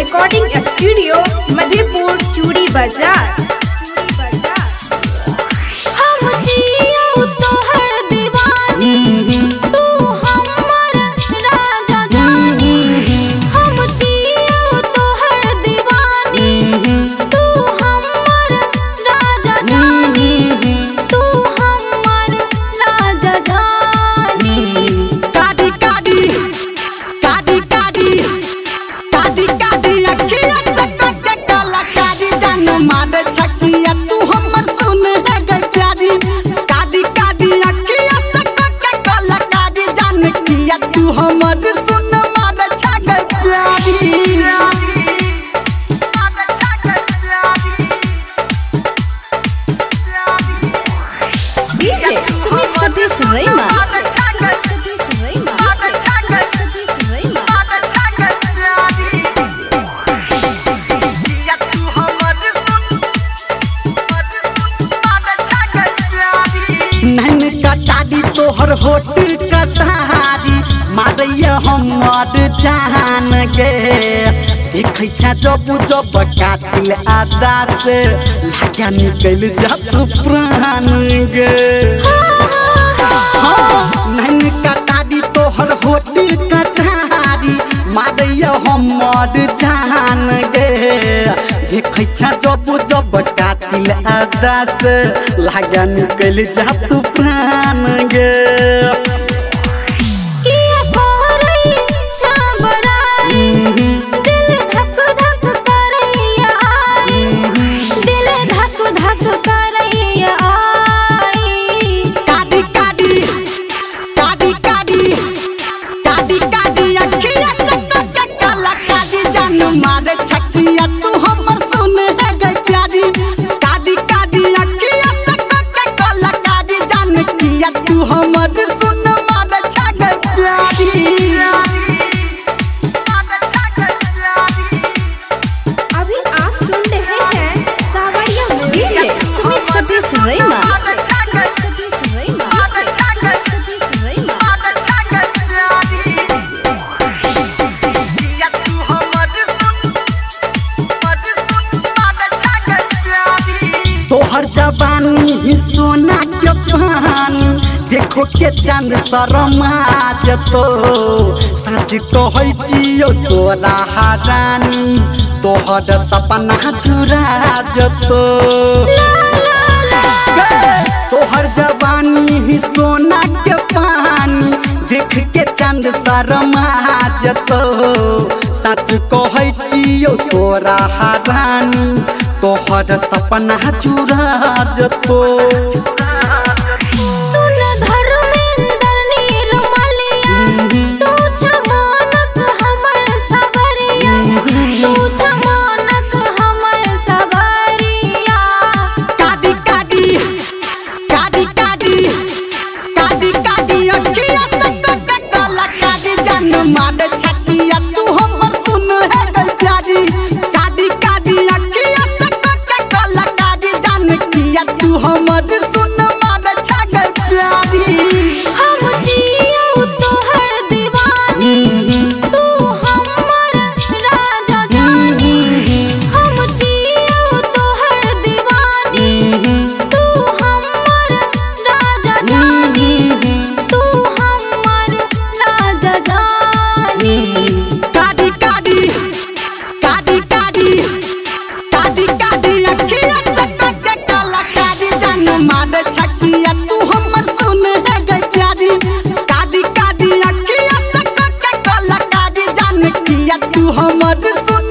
Recording studio Madhepur चूड़ी बाजार। हम जियो तोहर दीवानी, तू हमर राजा जानी। हम जियो तोहर दीवानी, तू हमर राजा जानी, तू हमर राजा जानी। काडी काडी काडी काडी काडी काडी अखिया चक्कर के काला काडी जान मारे छकिया, तू हमर सुन है गई प्यारी। काडी काडी अखिया चक्कर के काला काडी जान किया, तू हमर सुन मारे छा गई प्यारी। डीजे सुमित सतीश रैमा। नैन कटारी तोहर होट कटारी मारैया हमर जान गे। देखै छा जब जब कातिल आदा से लागा निकल जात प्राण गे। नैन कटारी तोहर होट कटारी मारैया हमर जान गे। देखै छा जब जब कातिल आदा से लागा निकल जात प्राण गे। किया करै छा बराई, दिल धक धक करैया आई, दिल धक धक करैया आई। काडी काडी काडी काडी काडी काडी अखिया चक्कर के काला काडी जान मारे छकिया, तू हमर सुन है गई प्यारी। काडी काडी अखिया चक्कर के काला काडी जान किया, तू हमर सुन मारे छा गई प्यारी। अभी आप सुन रहे हैं सावरिया डीजे सुमित सतीश रैमा। तोहर जवानी ही सोना के पानी, देखो के चांद शरमा जतो। साँच कहै छियौ तोरा हरानी, तोहर सपना चुरा जतो। तोहर जवानी ही सोना के पानी, देख के चांद शरमा जतो। साँच कहै छियौ तोरा हरानी, तोहर सपना चुरा जतो। सुन धर्मेंद्र निर्मलिया, तू छमानक हमर सवरिया, तू छमानक हमर सवरिया। काडी काडी काडी काडी काडी काडी अखिया चक्कर के काला काडी जान मारे छकिया, तू हमर सुन है गई प्यारी। काडी काडी अखिया चक्कर के काला काडी जान किया, तू हमर सुन मारे छा गई प्यारी। हम जियो तोहर दीवानी, तू हमर राजा जानी। हम जियो तोहर दीवानी, तू हमर राजा जानी, तू हमर राजा जानी। काडी काडी काडी काडी काडी काडी अखिया चक्कर के काला काडी जान मारे छकिया, तू हमर सुन है गई प्यारी। काडी काडी अखिया चक्कर के काला काडी जान किया, तू हमर सुन